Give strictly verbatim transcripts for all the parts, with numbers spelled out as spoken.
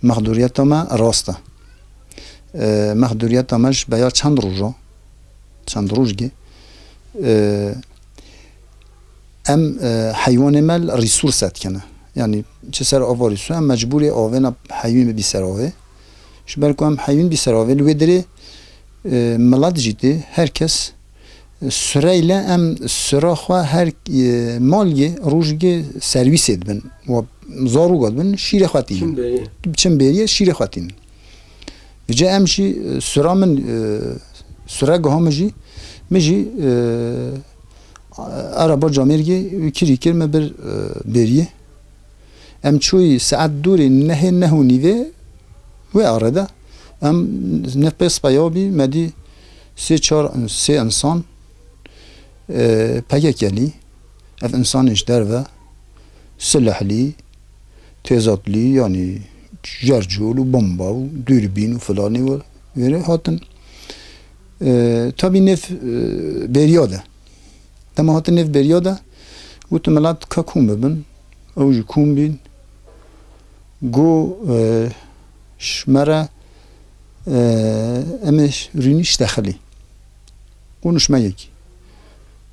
Mexdûriyeta me rast e. E, mexdûriyeta me ji beya çend roja, çend rojgê, e, em, e, heywanê me li resûrse dikene. Yanî çi ser ava resûrse, em mecbûrê avêna heywan bibî ser avê. Ji ber ku em heywan bî ser avê, li wê dirê, e, milet jî tê, her kes, e, sureyle em sura xwe her, e, malgê, rojgê serwîsê dibin. Wa zarûga dibin, şîrê xwe tînin. Çim bêriyê. Çim bêriyê, şîrê xwe tînin. Vêca em jî, e, sura min, e, sure guha min jî, min jî, e, araba camêrgê wî kirî kir, me bir, e, bêriyê. Em çûyî saet dûrê nehê, neh û nîvê wê arê de. Em neh pê spaya bî, me dî sê çar, sê insan, e, P K K'lî, ev insanên ji derve, silehlî, têzatlî, yanî jercol û bomba û dûrbîn û filanî û wêrê hatin. E, tabî nêv, e, bêriya de. Dema hatin nêv bêriya de, gotin milet ka kom bibin, ew jî kom bîn. Got, e, ji me re, e, em ê rûnî ji texilî. Qonişmeyekî.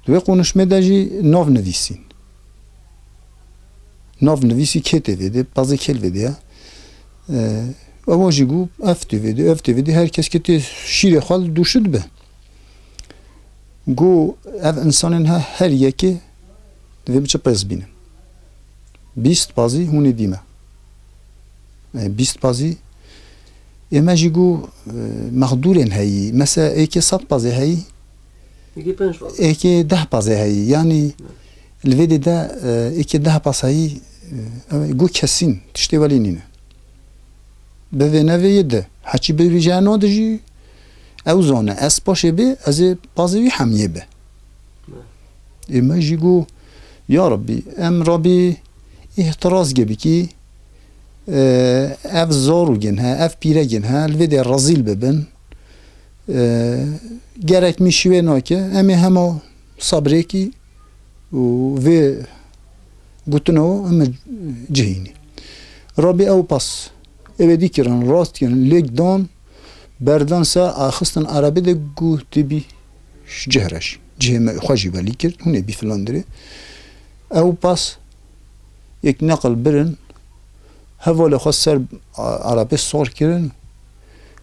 Di wê qonişmê de jî nav nivîsîn. Nav nivîsî kê tê vê dê, pazê kê li vê dê ye. E, ewa jî got, ev tê vê dê, ev tê vê dê, her kes kê tê şîrê xwe li dûşi dibe. Got, ev insanên he, her yekê divê biçe pez bînin. Bîst pazî hûn ê dî me. E, bîst pazî, ê me jî got, e, mexdûrên heyî. Mesela êkê sed pazê heyî, Êkê pênc pazê. Êkê deh pazê heyî. Yanî li vê dê de, e, êkê deh paz heyî, e, ew got kesîn, tiştê welî nîne. Bivê nevê yê di. Heçî bivîje nade jî, ew zane, ez paşê bê, ez ê pazê wî hemiyê be. Ê me jî got, ya Rabbî, em rabî îhtirazgê bikî, e, ev zarûgên he, ev pîregên he, li vê dê rezîl bibin. E, gerek min şî wê nake, em ê hema sabrêkî û vê gotina we em ê cihînî. Rabî ew pas êvêdî kirin, rast kirin, lêk dan, berdan ser, axistin erebê de, got, tê bî ji cih re jî. Cihê me xwe jî welî kir, hûn ê bî filan dirê. Ew pas yek neqil birin, hevalê xwe ser a-, erebê sor kirin,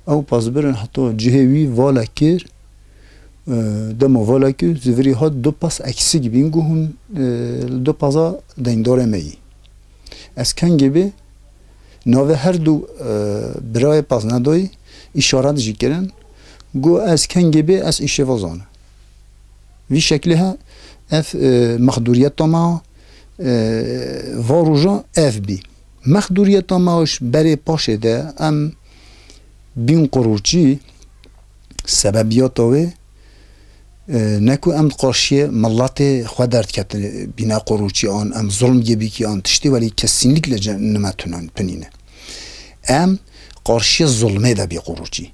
ew pas birin heta cihê wî vala kir, e, dema vala kir, zivirî hat du pas eksik bîn, got hûn, e, li du paza deyndarê me yî. Ez kengê bê navê her du, e, birayê pas nedayî, îşaret jî kirin, got ez kengê bê, ez îşê va zanim. Vî şeklê he, ev, e, mexdûriyeta me, e, va roja ev bî. Mexdûriyeta me ji berê paşê de em bîn qurûçî sebebiyata wê, e, ne ku em qarşiyê miletê xwe derdiketin bîne qurûçî an, em zulm gê bikî an, tiştê welî kesînlikle ce-, nime tunan pinîne. Em qarşiyê zulmê de bî qurûçî.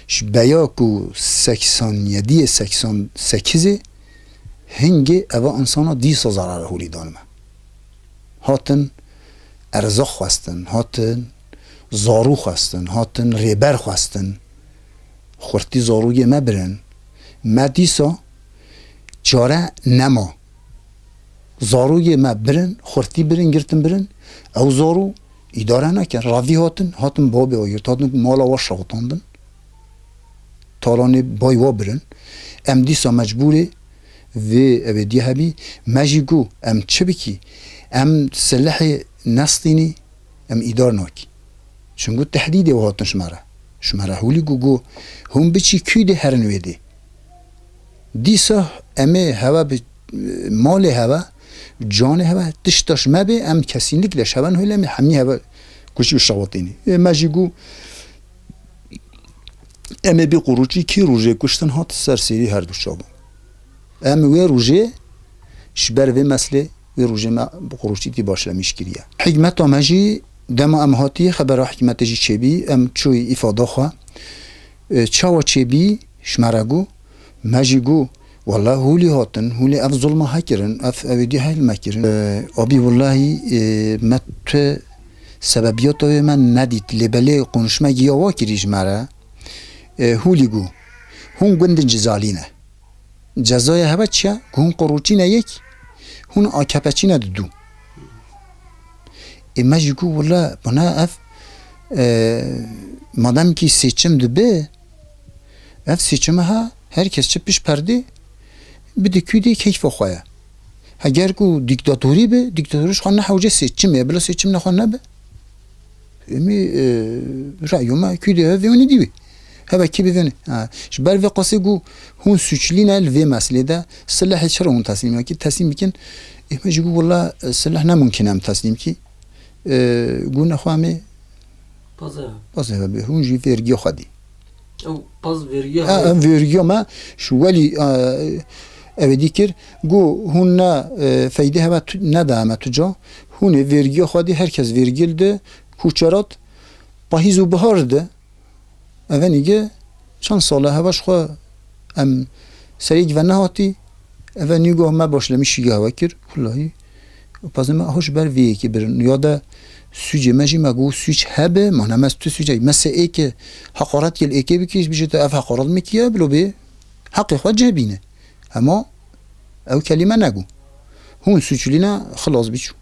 Ji beya ku seksan yediyê, seksan sekizê hingê eva insana dîsa zarar holî dan me. Hatin erzaq xwestin, hatin zarû xwestin, hatin rêber xwestin. Xurtî zarûgê me birin. Me dîsa çare nema. Zarûgê me birin, xurtî birin, girtin birin. Ew zarû îdare nakin. Ravî hatin, hatin babê wa girt, hatin mala wa şewitandin. Talanê bay wa birin. Em dîsa mecbûrê vê evê diye hebî. Me jî got, em çi bikî? Em silehê nestînî, em îdar nakî. Çunku tehdîdê û hatin ji me re. Ji me re hûlî got, got, hûn biçî kû dê herin wê dê. Dîsa em ê heve bi, malê heve, canê heve, tişta ji me bê, em kesînlikle ji heve nihêlin, em ê hemî heve kuşî û şewitînî. Ê me jî got, em ê bî qurûçî, kî rojê kuştin hat ser sêrî her du çavan. Em wê rojê ji ber vê meslê, wê rojê me bi qurûçî tî başlemîş kiriye. Hikmeta me jî dema em hatî xebera hikmetê jî çêbî, em çûyî îfada xwe. E, çawa çêbî ji me re got, me jî got, wela hûlî hatin, hûlî ev zulma hekirin, ev evêdî heyl me kirin. E, abî wellahî, e, me tu Sebebiyata wê me nedît, lê belê konuşmekî ya wa kirî ji me re. E, hûlî got, hûn gundin cizalî ne. Cezaya heve çi ye? Ku hûn qurûçî ne yek, hûn A K P'çî ne di du. Ê me jî got, wele bana ev, e, madem kî seçim dibe, ev seçim ha, her kes çi pişt perdê, bide kûdê keyfa xwe ye. Heger ku dîktatorî be, dîktatorî ji xwe ne hewce seçim e, bila seçim ne xwe nebe. Êmî, e, rayoma kûdê ev vêwnî dî be. Heve kî bivêne. Ha, ji ber vê qasê ku hûn suçlî ne li vê meselê de, silehê çi re hûn teslîm bikin? Teslîm bikin. Ê me jî got, wela, e, sileh ne mumkin em teslîm kî. E, got, nexwe em ê Pazara. Pazara be. Hûn jî vergiya xwe dî. Ew paz vergiya Ha, xwe em vergiya me ji welî, e, ev ê dî kir. Got, hûn ne, e, feydê heve tu, neda me tu ca. Hûn ê vergiya xwe dî, her kes vergî li di, kuçerat, pahîz û bihar di. Eve nîge çend sal e heva ji xwe em serê gi ve nehatî, eve nîgo me başlemişî gi heva kir, wellahî, pazê me ho ji ber vê yekê birin. Ya de sûcê me jî me got sûc hebe, ma ne me tu sûcê, me se êke heqaret yê li êkê bikî, ji bijî te ev heqaret min kiye, bilo bê heqê xwe cih bîne. Hema ew kelîme negot. Hûn sûclî ne, xilas biçû.